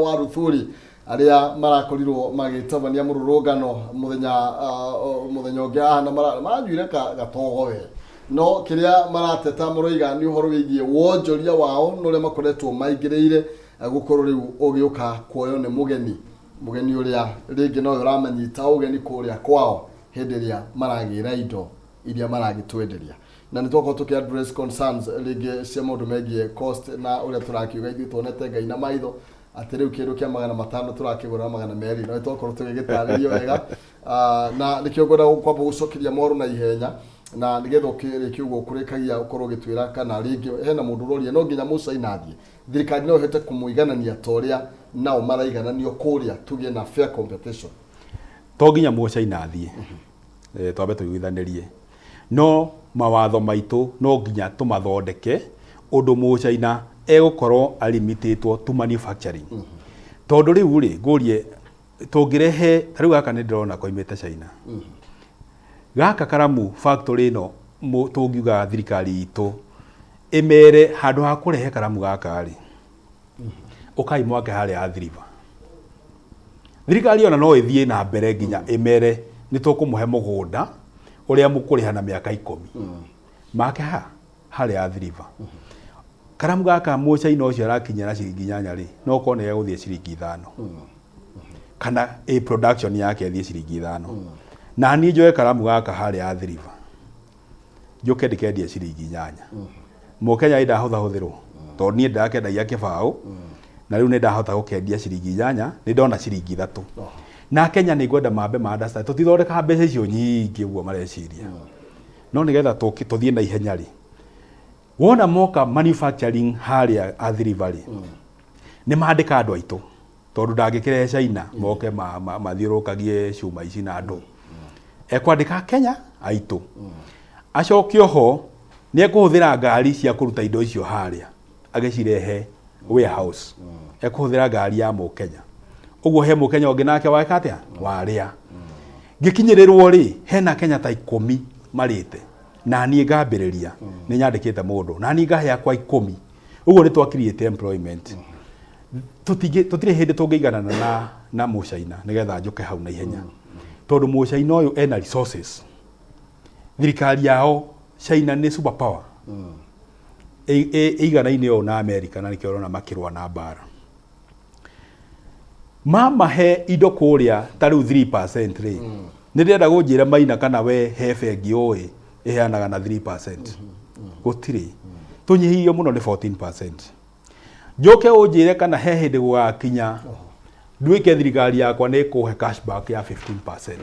Wa Ruthuri arĩa marakorirwo magĩtabania mũrũrũngano mũthenya mũthenya ũngĩ haha na maranyuire gatogo we no kĩrĩa marateta maroiga nĩ ũhoro wĩgiĩ wonjoria wao na ũrĩa makoretwo maingĩrĩire gũkorwo rĩu ũgĩũka kuoywo nĩ mũgeni mũgeni ũrĩa rĩngĩ nowe ũramanyita ũgeni kũrĩa kwao hĩndĩ ĩrĩa maragĩra indo iria maragĩtwenderia. Na nĩ twakorwo tũkĩ address concerns rĩngĩ cia maũndũ megiĩ cost na ũrĩa tũrakiuga ithuĩ tuonete Ngai na maitho atĩ rĩu kĩndũ kĩa 500 tũrakĩgũra 200, na nĩ twakorwo tũgĩgĩtarĩrio wega. Ah, na nĩkĩo ngwenda kwamba gũcokeria mohoro na ihenya na nĩgetha ũkĩrĩkia ũguo kũrĩkagia ũkorwo ũgĩtwĩra kana rĩngĩ hena mũndũ ũroria no nginya mũcaina athiĩ thirikari no ĩhote kũmũiganania ta ũrĩa nao maraigananio kũrĩa tũgĩe na fair competition. To nginya mũcaina athiĩ. Twambe tũiguithanĩrie, no mawatho maitũ no nginya tũmathondeke ũndũ mũcaina egũkorwo alimitĩtwo to manufacturing. Tondũ rĩu rĩ, ngũrie tũngĩrehe ta rĩu gaka nĩ ndĩrona koimĩte China, gaka karamu factory ĩno tũngiuga thirikari itũ ĩmere handũ ha kũrehe karamu gaka rĩ, ũkai mwake harĩa Athi River. Thirikari ona no ĩthiĩ na mbere nginya ĩmere nĩ tũkũmũhe mũgũnda ũrĩa mũkũrĩha na mĩaka 10. Make ha harĩa Athi River. Karamu gaka mũcaina ũcio arakinyia na ciringi 8 rĩ, no korwo nĩ gegũthiĩ ciringi 5. Kana ĩ production yake ĩthiĩ ciringi 5. Na niĩ njoe karamu gaka harĩa Athi River. Njũke ndĩkendie ciringi 8. Mũkenya ĩ ndahũthahũthĩrwo tondũ niĩ ndĩrakendagia kĩbaũ na rĩu nĩ ndahota gũkendia ciringi 8, nĩ ndona ciringi 3. Na Kenya nĩ ngwenda mambe ma understand tũtithondekaga mbeca icio nyingĩ ũguo mareciria. No nĩgetha tũthiĩ na ihenya rĩ, wona moka manufacturing harĩa Athi River rĩ, nĩ mandĩka andũ aitũ tondũ ndangĩkĩrehe China moke mathiũrũrũkagie cuma ici na andũ. Ekwandĩka Kenya aitũ. Acoke oho nĩ ekũhũthĩra ngari cia kũruta indo icio harĩa agĩcirehe warehouse. Ekũhũthĩra ngari ya mũkenya. Ũguo he mũkenya ũngĩ nake weka atĩa? Warĩa. Ngĩkinyĩrĩrwo rĩ, hena Kenya ta 10 marĩte. Na niĩ ngambĩrĩria, nĩ nyandĩkĩte mũndũ. Na niĩ ngahe akwa 10. Ũguo nĩ twa create employment. Tũtirĩ hĩndĩ tũngĩiganana na mũcaina nĩgetha njũke hau na ihenya. Tondũ mũcaina ũyũ ena resources. Thirikari yao China nĩ super power. Ĩiganaine ũũ na America na nĩkĩo ũrona makĩrũa na mbara. Mamahe indo kũrĩa ta rĩu 3% rĩ, nĩ ndĩrenda gũnjĩra Maina kana we he bengi ũĩ ĩheanaga na 3%. Gũtirĩ. Tũnyihĩirio mũno nĩ 14%. Njoke ũnjĩre kana he hĩndĩ gũgakinya nduĩke thirikari yakwa nĩ ĩkũhe cashback ya 15%.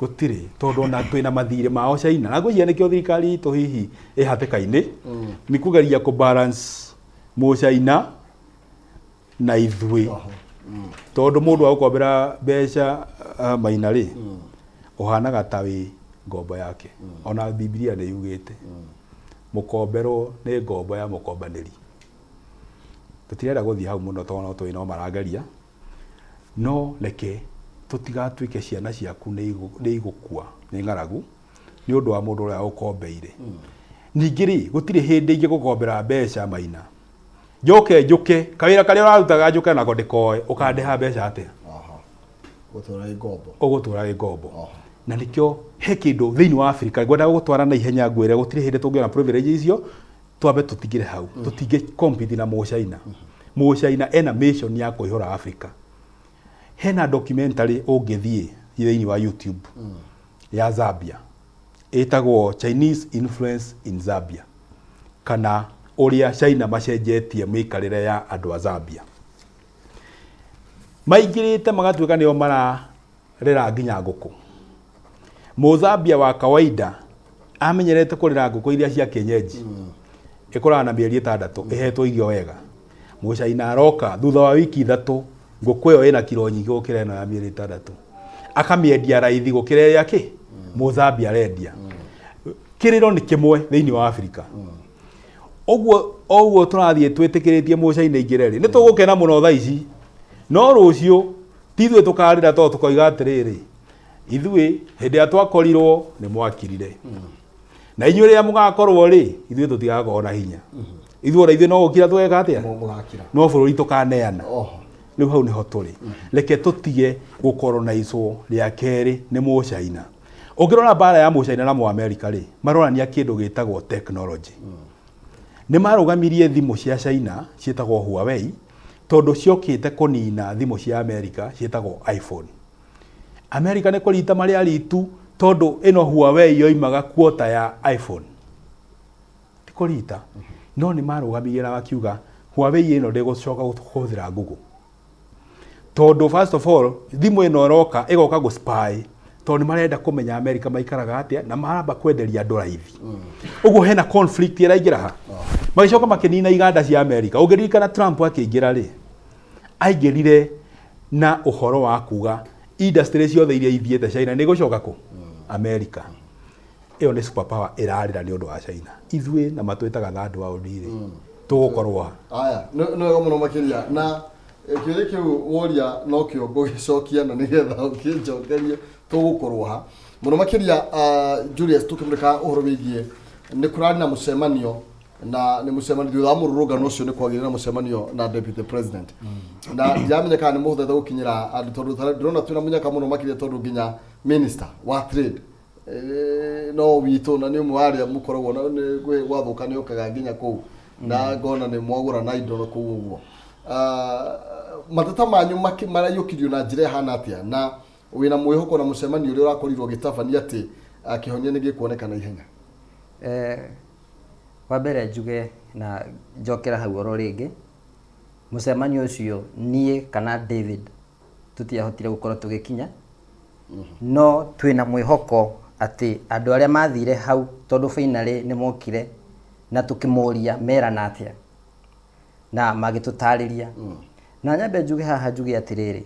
Gũtirĩ, tondũ ona twĩna mathirĩ mao China. Na ngwĩciria nĩkĩo thirikari itũ hihi ĩ hatĩka-inĩ nĩ kũgeria kũ balance mũcaina na ithuĩ. Tondũ mũndũ agũkombera mbeca Maina rĩ, ũhanaga ta wĩ ngombo yake. Ona Bibilia nĩ yugĩte mũkomberwo nĩ ngombo ya mũkombanĩri. Tũtirenda gũthiĩ hau mũno tondũ no tũĩ no marageria. No reke tũtigatuĩke ciana ciaku nĩ igũkua nĩ ng'aragu nĩ ũndũ wa mũndũ ũrĩa ũkombeire. Ningĩ rĩ, gũtirĩ hĩndĩ ingĩgũkombera mbeca Maina, njoke njũke kawĩra karĩa ũrarutaga njũke nako ndĩkoe, ũkandĩha mbeca atĩa? Ũgũtũra wĩ ngombo. Ũgũtũra wĩ ngombo. Na nĩkĩo he kĩndũ thĩinĩ wa Afrika ngwenda gũgũtwara na ihenya ngwĩre gũtirĩ hĩndĩ tũngĩona privilege icio twambe tũtigĩre hau. Tũtingĩ compete na mũcaina. Mũcaina ena mission ya kũihũra Afrika. Hena documentary ũngĩthiĩ thĩinĩ wa YouTube ya Zambia ĩtagwo Chinese Influence in Zambia kana ũrĩa China macenjetie mĩikarĩre ya andũ a Zambia. Maingĩrĩte magatuĩka nĩo mararera nginya ngũkũ. Mũzambia wa kawaida amenyerete kũrera ngũkũ iria cia kienyeji ĩkũraga na mĩeri 6 ĩhetwo irio wega. Mũcaina aroka thutha wa wiki 3 ngũkũ ĩyo ĩna kiro nyingĩ gũkĩra ĩno ya mĩeri 6, akamĩendia raithi gũkĩra ĩrĩa kĩ Mũzambia arendia. Kĩrĩro nĩ kĩmwe thĩinĩ wa Afrika. Ũguo o ũguo tũrathiĩ twĩtĩkĩrĩtie mũcaina aingĩre rĩ, nĩ tũgũkena mũno thaa ici, no rũciũ ti ithuĩ tũkarĩra tondũ tũkoiga atĩrĩrĩ, ithuĩ hĩndĩ ĩrĩa twakorirwo nĩ mwakirire, na inyuĩ rĩrĩa mũgakorwo rĩ, ithuĩ tũtigakorwo na hinya. Ithuĩ ona ithuĩ no gũkira tũgeka atĩa? Mũgakira. No bũrũri tũkaneana. Rĩu hau nĩho tũrĩ. Reke tũtige gũkoronizwo rĩa kerĩ nĩ Mũcaina. Ũngĩrora mbara ya Mũcaina na Mũamerika rĩ, maronania kĩndũ gĩtagwo technology. Nĩ marũgamirie thimũ cia China ciĩtagwo Huawei tondũ ciokĩte kũnina thimũ cia Amerika ciĩtagwo iPhone. Amerika nĩ kũrita marĩ aritu tondũ ĩno Huawei yoimaga quarter ya iPhone. Ti kũrita. No nĩ marũgamirie na makiuga Huawei ĩno ndĩgũcoka kũhũthĩra Google. Tondũ first of all, thimũ ĩno ĩroka ĩgoka gũ spy tondũ nĩ marenda kũmenya Amerika maikaraga atĩa na maramba kwenderia andũ raithi. Ũguo hena conflict ĩraingĩra ha. Magĩcoka makĩnina iganda cia Amerika. Ũngĩririkana Trump akĩingĩra rĩ, aingĩrire na ũhoro wa kuga industry ciothe iria ithiĩte China nĩ igũcoka kũ? Amerika. Ĩyo nĩ super power ĩrarĩra nĩ ũndũ wa China. Ithuĩ na matwĩtaga third world rĩ, tũgũkorwo ha? Aya, nĩ wega mũno makĩria na kĩũria kĩu woria nokĩo ngũgĩcokia na nĩgetha ũkĩnjokerie tũgũkorwo ha mũno makĩria. Julius, tũkĩmũrĩka ũhoro wĩgiĩ nĩ kũrarĩ na mũcemanio na nĩ mũcemanio thutha wa mũrũrũngano ũcio, nĩ kwagĩrĩra na mũcemanio na deputy president, na ndiramenya kana nĩ mũhotete gũkinyĩra andũ tondũ ndĩrona twĩna mũnyaka mũno makĩria tondũ nginya minister wa trade no witũ na nĩ ũmwe wa arĩa mũkoragwo na nĩ gwathũka nĩ okaga nginya kũu na ngona nĩ mwagũra na indo kũu ũguo. Mateta manyu maraiyũkirio na njĩra ĩhana atĩa, na wĩna mwĩhoko na mũcemanio ũrĩa ũrakorirwo ũgĩtabania atĩ kĩhonia nĩ gĩkuoneka na ihenya? Wa mbere njuge na njokera hau oro rĩngĩ, mũcemanio ũcio niĩ kana David tũtiahotire gũkorwo tũgĩkinya, no twĩna mwĩhoko atĩ andũ arĩa mathire hau, tondũ finally nĩ mokire na tũkĩmoria merana atĩa na magĩtũtarĩria. Na nyambe njuge haha, njuge atĩrĩrĩ,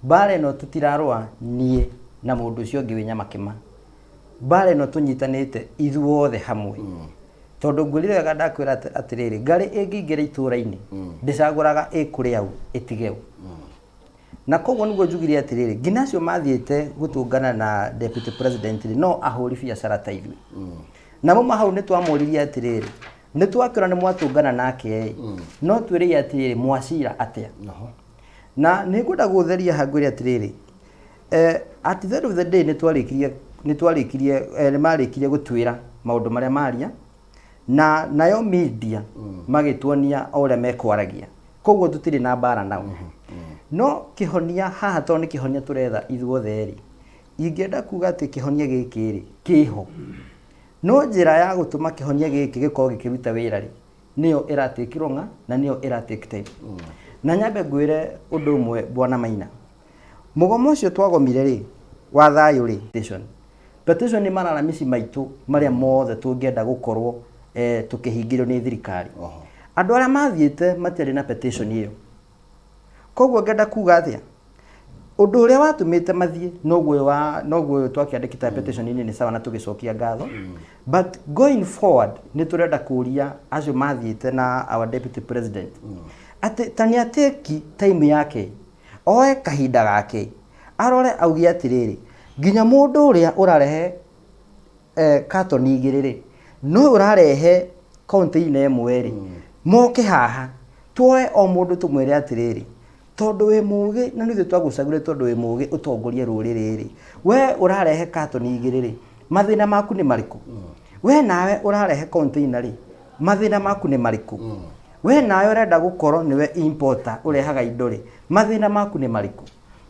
mbara ĩno tũtirarũa niĩ na mũndũ ũcio ũngĩ wĩ Nyamakĩma, mbara ĩno tũnyitanĩte ithuothe hamwe, tondũ ngwĩrire wega ndakwĩra atĩrĩrĩ, ngarĩ ĩngĩingĩra itũũra-inĩ ndĩcagũraga ĩkũrĩa ũ ĩtige ũ. Na koguo nĩguo njugire atĩrĩrĩ, nginya acio mathiĩte gũtũngana na deputy president rĩ, no ahũri biacara ta ithuĩ. Na mauma hau nĩ twamũririe atĩrĩrĩ, nĩ twakĩona nĩ mwatũngana nake ĩ, no twĩrĩi atĩrĩrĩ, mwacira atĩa? Na nĩ ngwenda gũtheria haha ngwĩre atĩrĩrĩ, at the end of the day nĩ marĩkirie gũtwĩra maũndũ marĩa maria, na nayo media magĩtuonia o ũrĩa mekwaragia, koguo tũtirĩ na mbara nao. No kĩhonia haha, tondũ nĩ kĩhonia tũretha ithuothe rĩ, ingĩenda kuga atĩ kĩhonia gĩkĩ rĩ kĩho, no njĩra ya gũtũma kĩhonia gĩkĩ gĩkorwo gĩkĩruta wĩra rĩ, nĩyo ĩratake longer na nĩyo ĩratake time. Na nyambe ngwĩre ũndũ ũmwe, bwana Maina, mũgomo ũcio twagomire rĩ wa thayũ rĩ, petition nĩ malalamici maitũ marĩa mothe tũngĩenda gũkorwo tũkĩhingĩrio nĩ thirikari. Andũ arĩa mathiĩte matiarĩ na petition ĩyo, koguo ngenda kuga atĩa, ũndũ ũrĩa watũmĩte mathiĩ noguo ũyũ wa noguo ũyũ twakĩandĩkĩte petition-inĩ nĩ sawa na tũgĩcokia ngatho. But going forward nĩ tũrenda kũria acio mathiĩte na our deputy president atĩ ta nĩ atĩki time yake, oe kahinda gake, arore auge atĩrĩrĩ, nginya mũndũ ũrĩa ũrarehe katoni igĩrĩ rĩ, no ũrarehe container ĩmwe rĩ, moke haha tuoe o mũndũ tũmwĩre atĩrĩrĩ, tondũ wĩ mũgĩ na nĩ ithuĩ twagũcagũrire tondũ wĩ mũgĩ ũtongorie rũrĩrĩ rĩ, we ũrarehe katoni igĩrĩ rĩ, mathĩna maku nĩ marĩkũ? We nawe ũrarehe container rĩ, mathĩna maku nĩ marĩkũ? We nawe ũrenda gũkorwo nĩwe importer ũrehaga indo rĩ, mathĩna maku nĩ marĩkũ?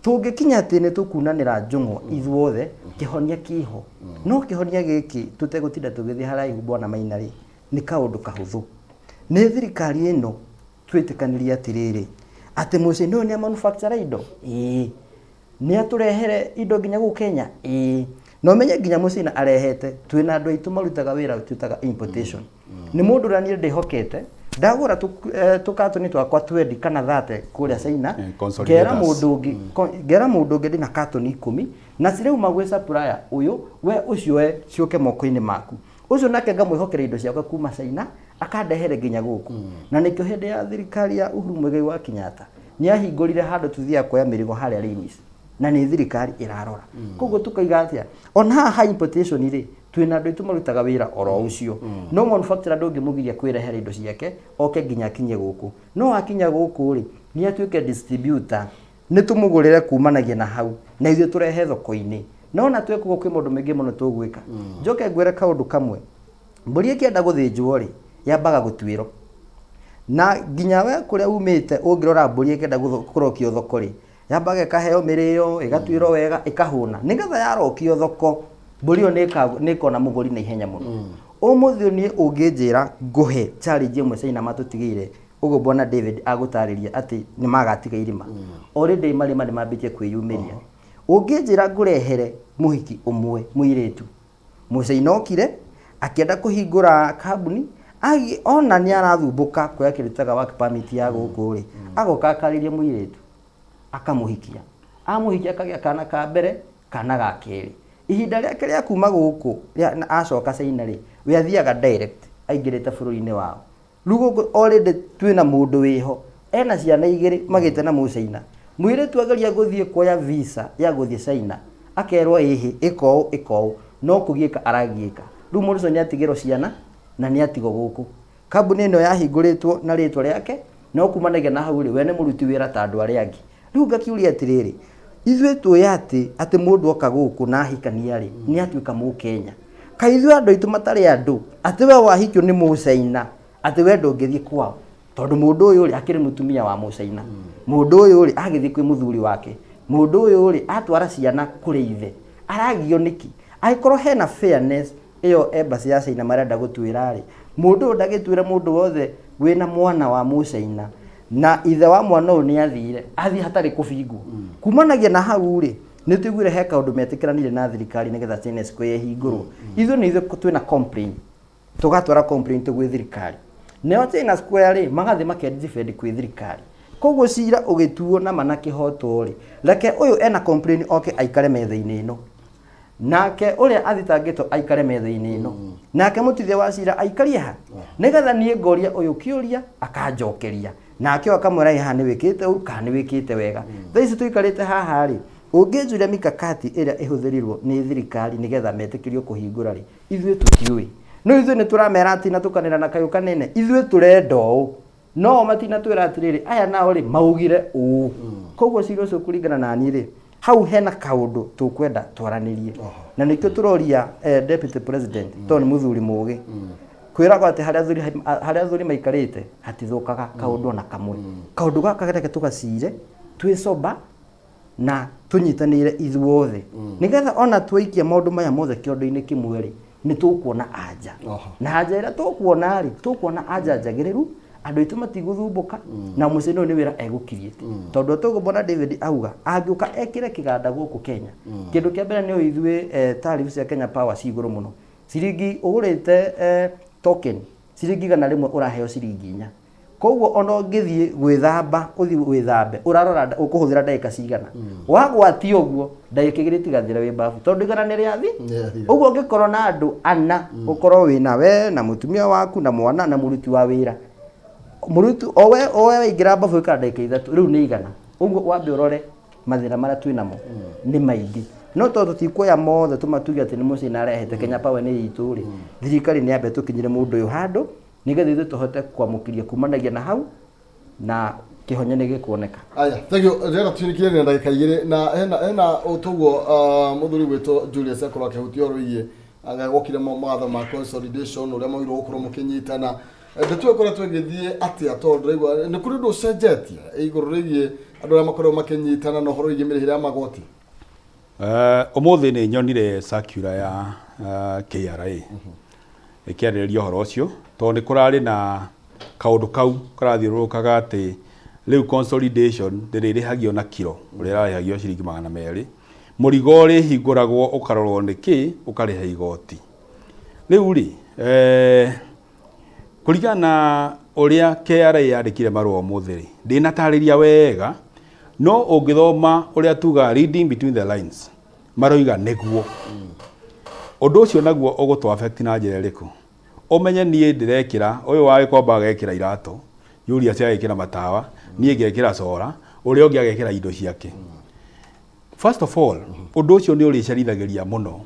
Tũngĩkinya atĩ nĩ tũkunanĩra njũng'wa ithuothe, kĩhonia kĩho. No kĩhonia gĩkĩ, tũtegũtinda tũgĩthiĩ haraihu, bwana Maina rĩ, nĩ kaũndũ kahũthũ. Nĩ thirikari ĩno twĩtĩkanĩrie atĩrĩrĩ, atĩ mũciĩ ũyũ nĩ manufacture indo, ĩĩ nĩ atũrehere indo nginya gũkũ Kenya, ĩĩ na ũmenye nginya mũcina arehete, twĩna andũ aitũ marutaga wĩra twĩtaga importation. Nĩ mũndũ ũrĩa niĩ ndĩhokete ndagũra tũkatoni twakwa 20 kana 30 kũrĩa China, Consolidators. ngera mũndũ ũngĩ, ngera mũndũ ũngĩ ndĩna katoni 10 na cirauma gwĩ supplier ũyũ, we ũcioe ciũke moko-inĩ maku. Ũcio nake ngamwĩhokera indo ciakwa kuma China akandehere nginya gũkũ. Na nĩkĩo hĩndĩ ya thirikari ya Uhuru Muigai wa Kenyatta nĩ ahingũrire handũ tũthiaga kuoya mĩrigo harĩa Raimis, na nĩ thirikari ĩrarora. Koguo tukaiga atĩa, ona haha ha importation rĩ, twĩna andũ aitũ marutaga wĩra oro ũcio. No manufacturer ndũngĩmũgiria kwĩrehera indo ciake oke nginya akinye gũkũ. No akinya gũkũ rĩ, Nĩ atuĩke distributor, nĩ tũmũgũrĩre kumanagia na hau na ithuĩ tũrehe thoko-inĩ. No ona tweka ũguo kwĩ maũndũ maingĩ mũno tũgwĩka. Njoke ngwĩre kaũndũ kamwe, mbũri ĩkĩenda gũthĩnjwo rĩ, yambaga gũtuĩrwo. Na nginya we kũrĩa umĩte ũngĩrora mbũri ĩkĩenda kũrokio thoko rĩ, yambaga ĩkaheo mĩrĩo, ĩgatuĩrwo wega, ĩkahũna. Nĩgetha yarokio thoko, mbũri ĩyo nĩ ĩkona mũgũri na ihenya mũno. Ũmũthĩ ũyũ niĩ ũngĩnjĩra ngũhe challenge ĩmwe China matũtigĩire, ũguo bwana David agũtarĩria atĩ nĩ magatiga irima. Already marima nĩ mambĩtie kwĩyumĩria. Ũngĩnjĩra ngũrehere mũhiki ũmwe mũirĩtu, Mũcaina okire akĩenda kũhingũra kambuni, ona nĩ arathumbũka kuoya kĩndũ gĩtagwo work permit ya gũkũ rĩ, agoka akarĩria mũirĩtu akamũhikia. Amũhikia akagĩa kana ka mbere, kana ga kerĩ. Ihinda rĩake rĩa kuma gũkũ acoka China rĩ, we athiaga direct aingĩrĩte bũrũri-inĩ wao. Rĩu gũkũ already twĩna mũndũ wĩho ena ciana igĩrĩ magĩte na mũcaina. Mũirĩtu ageria gũthiĩ kuoya visa ya gũthiĩ China akerwo ĩhĩ ĩka ũũ ĩka ũũ no kũgiĩka aragiĩka. Rĩu mũndũ ũcio nĩatigĩrwo ciana na nĩatigwo gũkũ. Kambuni ĩno yahingũrĩtwo na rĩtwa rĩake no kumanagia na hau rĩ we nĩ mũruti wĩra ta andũ arĩa angĩ. Rĩu ngakĩũria atĩrĩrĩ, ithuĩ tũĩ atĩ atĩ mũndũ oka gũkũ na ahikania rĩ nĩ atuĩka mũkenya. Kaĩ ithuĩ andũ aitũ matarĩ andũ atĩ we wahikio nĩ mũcaina atĩ we ndũngĩthiĩ kwao tondũ mũndũ ũyũ rĩ akĩrĩ mũtumia wa mũcaina, mũndũ ũyũ rĩ agĩthiĩ kwĩ mũthuri wake, mũndũ ũyũ rĩ atwara ciana kũrĩ ithe, aragio nĩkĩ? Angĩkorwo hena fairness ĩyo embassy ya China marenda gũtwĩra rĩ, mũndũ ũyũ ndagĩtwĩre mũndũ wothe wĩna mwana wa mũcaina na ithe wa mwana ũyũ nĩ athire, athiĩ hatarĩ kũbingwo. Kumanagia na hau rĩ, nĩ tũiguire he kaũndũ metĩkĩranire na thirikari nĩgetha China Square ĩhingũrwo. Ithuĩ nĩ ithuĩ twĩna complain, tũgatwara complaint gwĩ thirikari. Nayo China Square rĩ, magathiĩ make defend kwĩ thirikari. Koguo cira ũgĩtuo nama na kĩhoto rĩ, reke ũyũ ena complain oke aikare metha-inĩ ĩno. Nake ũrĩa athitangĩtwo aikare metha-inĩ ĩno. Nake mũtuithia wa cira aikarie ha? Nĩgetha niĩ ngoria ũyũ kĩũria akanjokeria. Nake ũyũ akamwĩra ĩ haha nĩ wĩkĩte ũru kana nĩ wĩkĩte wega. Thaa ici tũikarĩte haha rĩ, ũngĩnjũria mikakati ĩrĩa ĩhũthĩrirwo nĩ thirikari nĩgetha metĩkĩrio kũhingũra rĩ, ithuĩ tũtiũĩ. No ithuĩ nĩ tũramera atĩ na tũkanĩra na kayũ kanene, ithuĩ tũrenda ũũ. No o matinatwĩra atĩrĩrĩ, aya nao rĩ, maugire ũũ. Koguo cira ũcio kũringana na niĩ rĩ, hau hena kaũndũ tũkwenda twaranĩrie. Na nĩkĩo tũroria deputy president, tondũ nĩ mũthuri mũgĩ. Kwĩragwo atĩ harĩa athuri maikarĩte hatithũkaga kaũndũ ona kamwe. Kaũndũ gaka reke tũgacire twĩ sober na tũnyitanĩire ithuothe. Nĩgetha ona twaikia maũndũ maya mothe kĩondo-inĩ kĩmwe rĩ, nĩ tũkuona anja. Na anja ĩrĩa tũkuona rĩ, tũkuona anja njagĩrĩru, andũ aitũ matigũthumbũka, na mũciĩ ũyũ nĩ wĩra egũkiriĩte. Tondũ toguo bwana David auga, angĩũka ekĩre kĩganda gũkũ Kenya, kĩndũ kĩa mbere nĩ ithuĩ tariff cia Kenya Power ci igũrũ mũno. Ciringi ũgũrĩte token, ciringi 100 ũraheo ciringi 4. Koguo ona ũngĩthiĩ gwĩthamba, ũthiĩ wĩthambe, ũrarora ũkũhũthĩra ndagĩka cigana. Wagwatia ũguo, ndagĩka igĩrĩ itigathira wĩ babu, tondũ 100 nĩ rĩathi. Nĩrĩathira. Ũguo ũngĩkorwo na andũ ana, ũkorwo wĩna we, na mũtumia waku, na mwana, na mũruti wa wĩra. Mũruti, o we, o we waingĩra babu ũikara ndagĩka 3, rĩu nĩ 100. Ũguo wambe ũrore mathĩna marĩa twĩ namo nĩ maingĩ. No tondũ tũtikuoya mothe tũmatuge atĩ nĩ mũciĩ na arehete Kenya Power nĩ itũ rĩ, thirikari nĩ yambe tũkinyĩre mũndũ ũyũ handũ, nĩgetha ithuĩ tũhote kwamũkĩria kumanagia na hau na kĩhonia nĩ gĩkuoneka. Aya, thank you. Ndĩrenda tũtirikie na ndagĩka igĩrĩ na hena ũtoguo mũthuri gwĩtwo Julius akorwo akĩhutia ũhoro wĩgiĩ anga gwokire mawatho ma consolidation ũrĩa mwagĩrĩirwo gũkorwo mũkĩnyitana. Ndeto ĩyo ĩkoretwo ĩgĩthiĩ atĩa tondũ ndĩraigua nĩ kũrĩ ũndũ ũcenjetie igũrũ rĩgiĩ andũ arĩa makoretwo makĩnyitana na ũhoro wĩgiĩ mĩrĩhĩre ya magoti? Ũmũthĩ nĩ nyonire circular ya KRA ĩkĩarĩrĩria ũhoro ũcio tondũ nĩ kũrarĩ na kaũndũ kau karathiũrũrũkaga atĩ rĩu consolidation ndĩrĩrĩhagio na kiro ũrĩa ĩrarĩhagio ciringi 200. Mũrigo ũrĩhingũragwo ũkarorwo nĩ kĩ ũkarĩha igoti. Rĩu rĩ, kũringana na ũrĩa KRA yandĩkire marũa ũmũthĩ rĩ, ndĩnatarĩria wega, no ũngĩthoma ũrĩa tugaga reading between the lines, maroiga nĩguo. Ũndũ ũcio naguo ũgũtũ affect na njĩra ĩrĩkũ? Ũmenye niĩ ndĩrekĩra, ũyũ wa Gĩkomba agekĩra iratũ, Julius agekĩra matawa, niĩ ngekĩra cora, ũrĩa ũngĩ agekĩra indo ciake. First of all, ũndũ ũcio nĩ ũrĩcerithagĩria mũno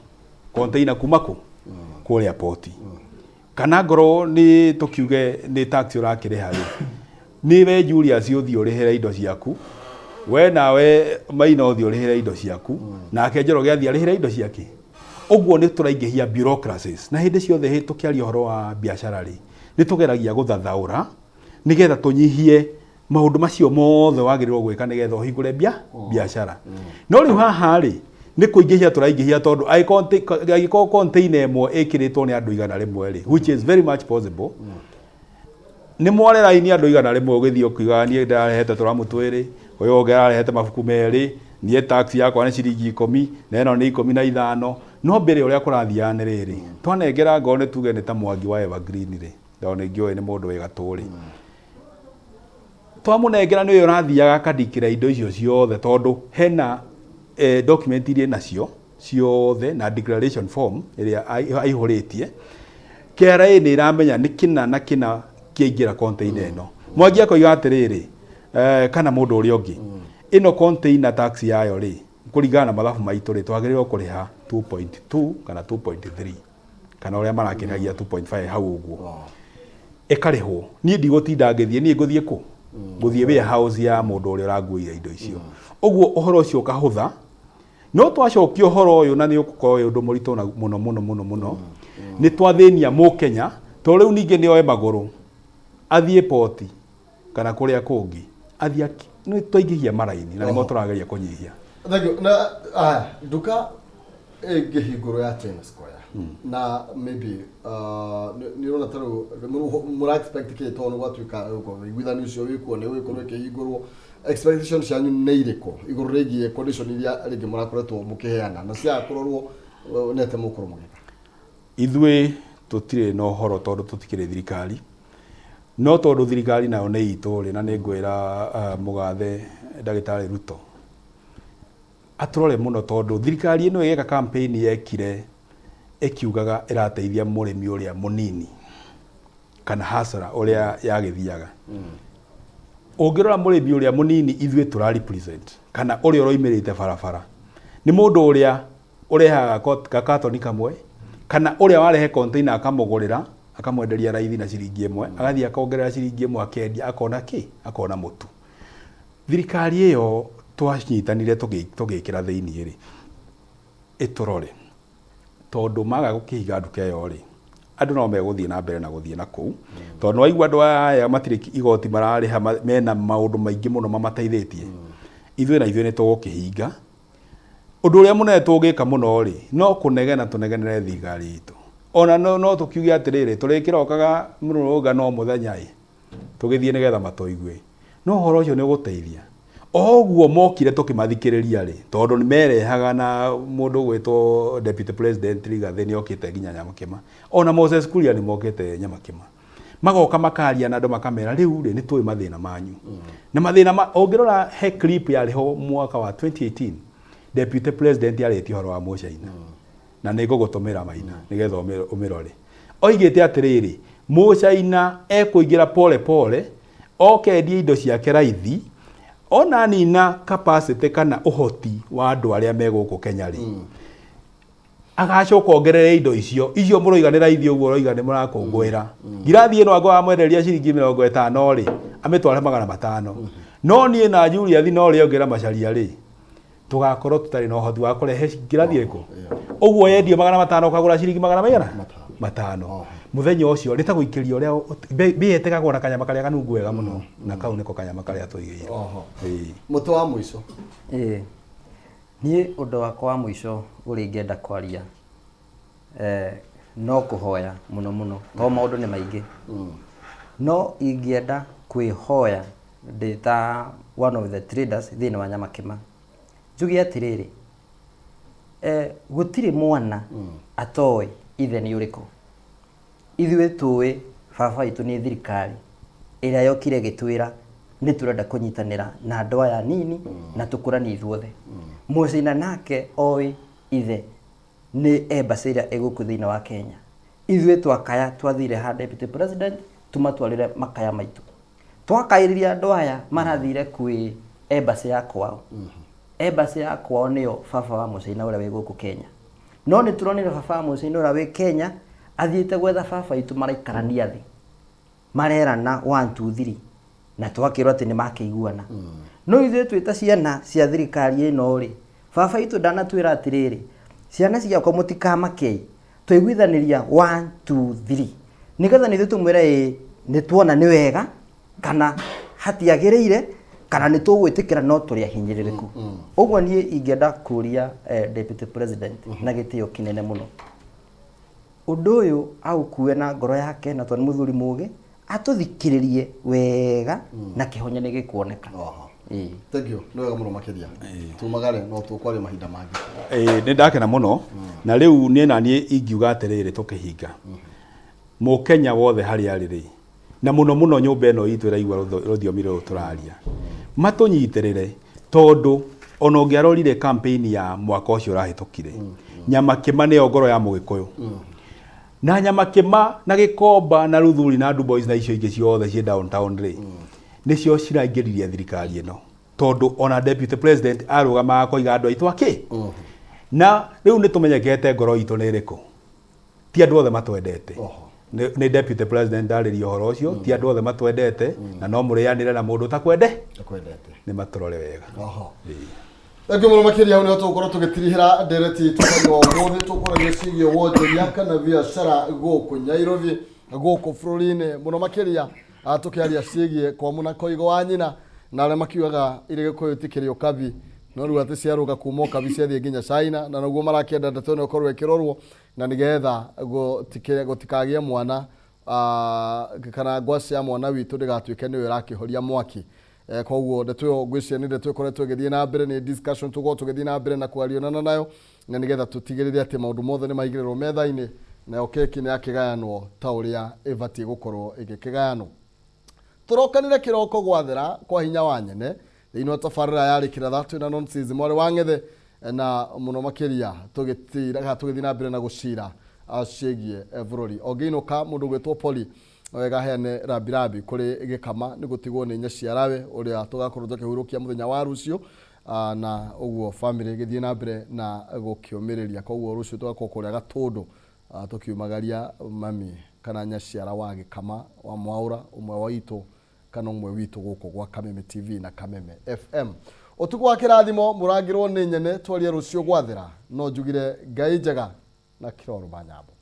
container kuma kũ? Kũrĩa poti. Kana ngorwo nĩ tũkiuge nĩ tax ũrakĩrĩha rĩ, Nĩ we Julius ũthiĩ ũrĩhĩre indo ciaku, we nawe Maina ũthiĩ ũrĩhĩre indo ciaku, nake Njoroge athiĩ arĩhĩre indo ciake. Ũguo nĩ tũraingĩhia bureaucracies. Na hĩndĩ ciothe tũkĩaria ũhoro wa biacara rĩ, nĩ tũgeragia gũthathaũra nĩgetha tũnyihie maũndũ macio mothe wagĩrĩirwo gwĩka nĩgetha ũhingũre biacara. No rĩu haha rĩ, nĩ kũingĩhia tũraingĩhia tondũ angĩkorwo container ĩmwe ĩkĩrĩtwo nĩ andũ 100 rĩ, which is very much possible, nĩ mware raini andũ 100 ũgĩthiĩ ũkiugaga niĩ ndĩrarehete tũramu twĩrĩ, ũyũ ũngĩ ararehete mabuku merĩ, niĩ tax yakwa nĩ ciringi 10 na ĩno nĩ 15. No mbere ũrĩa kũrathiaga nĩ rĩrĩ, twanengera ngoro nĩ tuge nĩ ta Mwangi wa Evergreen rĩ, tondũ nĩ ngĩũĩ nĩ mũndũ wĩ gatũ rĩ, twamũnengera nĩ ũyũ ũrathiaga akandikĩra indo icio ciothe tondũ hena document iria nacio ciothe na declaration form ĩrĩa aihũrĩtie. KRA nĩ ĩramenya nĩ kĩna na kĩna kĩaingĩra container ĩno. Mwangi akoiga atĩrĩrĩ, kana mũndũ ũrĩa ũngĩ, ĩno container tax yayo rĩ, kũringana na mathabu maitũ rĩ, twagĩrĩirwo kũrĩha 2.2 kana 2.3 kana ũrĩa marakĩrĩhagia 2.5 hau ũguo. Ĩkarĩhwo. Niĩ ndigũtinda ngĩthiĩ, niĩ ngũthiĩ kũ? Ngũthiĩ warehouse ya mũndũ ũrĩa ũranguĩire indo icio. Ũguo ũhoro ũcio ũkahũtha. No twacokia ũhoro ũyũ na nĩ ũgũkorwo wĩ ũndũ mũritũ mũno mũno mũno mũno. Nĩ twathĩnia mũkenya, tondũ rĩu ningĩ nĩ oe magũrũ athiĩ poti kana kũrĩa kũngĩ athiĩ nĩ twaingĩhia maraini na nĩmo tũrageria kũnyihia. Thank you. Na aya, nduka ĩngĩhingũrwo ya China Square na maybe nĩ ũrona ta rĩu mũra expect kĩ tondũ nĩ gwatuĩka ũiguithani ũcio wĩkuo nĩ ũgĩkorwo ĩkĩhingũrwo, expectation cianyu nĩ irĩkũ igũrũ rĩgiĩ condition iria rĩngĩ mũrakoretwo mũkĩheana na ciaga kũrorwo nĩ atĩa mũgũkorwo mũgĩka? Ithuĩ tũtirĩ na ũhoro tondũ tũtikĩrĩ thirikari, no tondũ thirikari nayo nĩ itũ rĩ, na nĩ ngwĩra mũgathe ndagĩtarĩ Ruto atũrore mũno tondũ thirikari ĩno ĩgĩka campaign yekire ĩkiugaga ĩrateithia mũrĩmi ũrĩa mũnini kana hasara ũrĩa yagĩthiaga. Ũngĩrora mũrĩmi ũrĩa mũnini ithuĩ tũra represent kana ũrĩa ũroimĩrĩte barabara nĩ mũndũ ũrĩa ũrehaga gakatoni kamwe kana ũrĩa warehe container akamũgũrĩra akamwenderia raithi na ciringi 1, agathiĩ akongerera ciringi 1 akendia akona kĩ? Akona mũtu. Thirikari ĩyo twanyitanire tũgĩkĩra thĩiniĩ rĩ, ĩtũrore tondũ maga gũkĩhinga nduka ĩyo rĩ, andũ no megũthiĩ na mbere na gũthiĩ na kũu tondũ nĩ waigua andũ aya matirĩ igoti mararĩha, mena maũndũ maingĩ mũno mamateithĩtie. Ithuĩ na ithuĩ nĩ tũgũkĩhinga. Ũndũ ũrĩa mũnene tũngĩka mũno rĩ, no kũnegena tũnegenere thirikari itũ. Ona no tũkiuge atĩrĩrĩ, tũrĩkĩrokaga mũrũrũngano o mũthenya ĩ, tũgĩthiĩ nĩgetha matũigue. No ũhoro ũcio nĩ ũgũteithia. O ũguo mokire tũkĩmathikĩrĩria rĩ, tondũ nĩ merehaga na mũndũ ũgwĩtwo Deputy President Rigathĩ nĩ okĩte nginya Nyamakĩma. Ona Moses Kuria nĩ mokĩte Nyamakĩma. Magoka makaria na andũ makamera rĩu rĩ, nĩ tũĩ mathĩna manyu. Na mathĩna ma, ũngĩrora he clip yarĩ ho mwaka wa 2018, Deputy President arĩtie ũhoro wa Mũcaina. Na nĩ ngũgũtũmĩra Maina nĩgetha ũmĩrore. Oigĩte atĩrĩrĩ, Mũcaina ekũingĩra pole pole, oke endie indo ciake raithi, ona nina capacity kana ũhoti wa andũ arĩa me gũkũ Kenya rĩ, agacoka ongerere indo icio icio mũroiga nĩ raithi ũguo ũroiga nĩ mũrakũngũĩra. Ngirathi ĩno angĩkorwo amwenderia ciringi 50 rĩ, amĩtware 500. No niĩ na Julius na ũrĩa ũngĩ na Macharia rĩ, tũgakorwo tũtarĩ na ũhoti wa kũrehe ngirathi ĩrĩkũ. Ũguo yendio 500 ũkagũra ciringi magana maigana? 500. Mũthenya ũcio nĩ ta gũikĩria ũrĩa mbĩa ĩtegagwo na kanyama karĩa kanungu wega mũno, na kau nĩko kanyama karĩa tũigĩirwo. Mũtĩ wa mũico. Ĩĩ. Niĩ ũndũ wakwa wa mũico ũrĩa ingĩenda kwaria no kũhoya mũno mũno tondũ maũndũ nĩ maingĩ. No ingĩenda kwĩhoya ndĩ ta one of the traders thĩinĩ wa Nyamakĩma. Njuge atĩrĩrĩ, gũtirĩ mwana atoĩ ithe nĩ ũrĩkũ. Ithuĩ tũĩ baba witũ nĩ thirikari ĩrĩa yokire ĩgĩtwĩra nĩ tũrenda kũnyitanĩra na andũ aya anini na tũkũranie ithuothe. Mũcaina nake oĩ ithe nĩ embassy ĩrĩa ĩ gũkũ thĩinĩ wa Kenya. Ithuĩ twakaya twathire ha Deputy President tũmatwarĩre makaya maitũ. Twakaĩrĩria andũ aya marathire kwĩ embassy ya kwao. Embassy ya kwao nĩyo baba wa mũcaina ũrĩa wĩ gũkũ Kenya. No nĩ tũronire baba wa mũcaina ũrĩa wĩ Kenya athiĩte gwetha baba witũ maraikarania thĩ. Marerana 1 2 3. Na twakĩrwo atĩ nĩ makĩiguana. No ithuĩ twĩ ta ciana cia thirikari ĩno rĩ, baba itũ ndanatwĩra atĩrĩrĩ, ciana ciakwa mũtikamakei, twaiguithanĩria 1 2 3 nĩgetha nĩ ithuĩ tũmwĩre ĩĩ nĩ tuona nĩ wega kana hatiagĩrĩire kana nĩ tũgwĩtĩkĩra no tũrĩ ahinyĩrĩrĩku. Ũguo niĩ ingĩenda kũria deputy president na gĩtĩo kĩnene mũno, ũndũ ũyũ aũkue na ngoro yake, na tondũ nĩ mũthuri mũgĩ, atũthikĩrĩrie wega na kĩhonia nĩ gĩkuoneka. Oho. Ĩĩ. Thank you, nĩ wega mũno makĩria. Tumagare no tũkwaria mahinda mangĩ. Ĩĩ, nĩ ndakena mũno na rĩu niĩ naniĩ ingiuga atĩrĩrĩ, tũkĩhinga, mũkenya wothe harĩa arĩ rĩ, na mũno mũno nyũmba ĩno itũ ĩraigua rũthiomi rũrũ tũraria, matũnyitĩrĩre, tondũ ona ũngĩarorire campaign ya mwaka ũcio ũrahĩtũkire, nyama kĩma nĩyo ngoro ya mũgĩkũyũ, na nyama kĩma na gĩkomba na Luthuli na Dubois na icio ingĩ ciothe ciĩ downtown rĩ, nĩcio ciraingĩririe thirikari ĩno, tondũ ona deputy president arũgamaga koiga andũ aitũ akĩ na rĩu nĩ tũmenyekete ngoro itũ nĩ ĩrĩkũ. Ti andũ othe matwendete. Nĩ deputy president ndarĩria ũhoro ũcio, ti andũ othe matwendete, na no mũrĩanĩre na mũndũ ũtakwende. Ndakwendete. Nĩ matũrore wega. Oho. Thank you mũno makĩria. Hau nĩho tũgũkorwo tũgĩtirihĩra ndereti itũ mũthenya wa ũmũthĩ, tũkũragia ciĩgiĩ wonjoria kana biacara gũkũ Nyairobi, gũkũ bũrũri-inĩ, mũno makĩria tũkĩaria ciĩgiĩ kwamu na koigo wa nyina na arĩa makiugaga irĩ Gĩkũyũ itikĩrĩ ũkabi, no rĩu atĩ ciarũga kuma ũkabi ciathiĩ nginya China, na noguo marakĩenda ndeto ĩno ĩkorwo ĩkĩrorwo na nĩgetha gũtikagĩe mwana kana ngwacĩ ya mwana witũ ndĩgatuĩke nĩyo ĩrakĩhoria mwaki. Koguo ndeto ĩyo ngwĩciria nĩ ndeto ĩkoretwo ĩgĩthiĩ na mbere, nĩ discussion tũgũkorwo tũgĩthiĩ na mbere na kwarionana nayo, na nĩgetha tũtigĩrĩre atĩ maũndũ mothe nĩ maigĩrĩrwo metha-inĩ, nayo keki nĩ yakĩgayanwo ta ũrĩa ĩbatiĩ gũkorwo ĩgĩkĩgayanwo. Tũrokanire kĩroko gwathera kwa hinya wa nyene thĩinĩ wa tabarĩra yarĩ kĩratha twĩna nonsense mwarĩ wa ng'ethe, na mũno makĩria tũgĩtira kana tũgĩthiĩ na mbere na gũcira ciĩgiĩ bũrũri. Ũngĩinũka mũndũ ũgwĩtwo Poli wega heane rambirambi kũrĩ gĩkama nĩ gũtigwo nĩ nyaciarawe ũrĩa tũgakorwo tũkĩhurũkia mũthenya wa rũciũ, na ũguo family ĩgĩthiĩ na mbere na gũkĩũmĩrĩria. Koguo rũciũ tũgakorwo kũrĩa Gatũndũ, tũkiumagaria mami kana nyaciara wa gĩkama wa Mwaũra, ũmwe witũ kana ũmwe witũ gũkũ gwa Kameme TV na Kameme FM. Ũtukũ wa kĩrathimo, mũrangĩrwo nĩ nyene, twarie rũciũ gwathera. No njugire Ngai njega na kĩrorũma nyambo.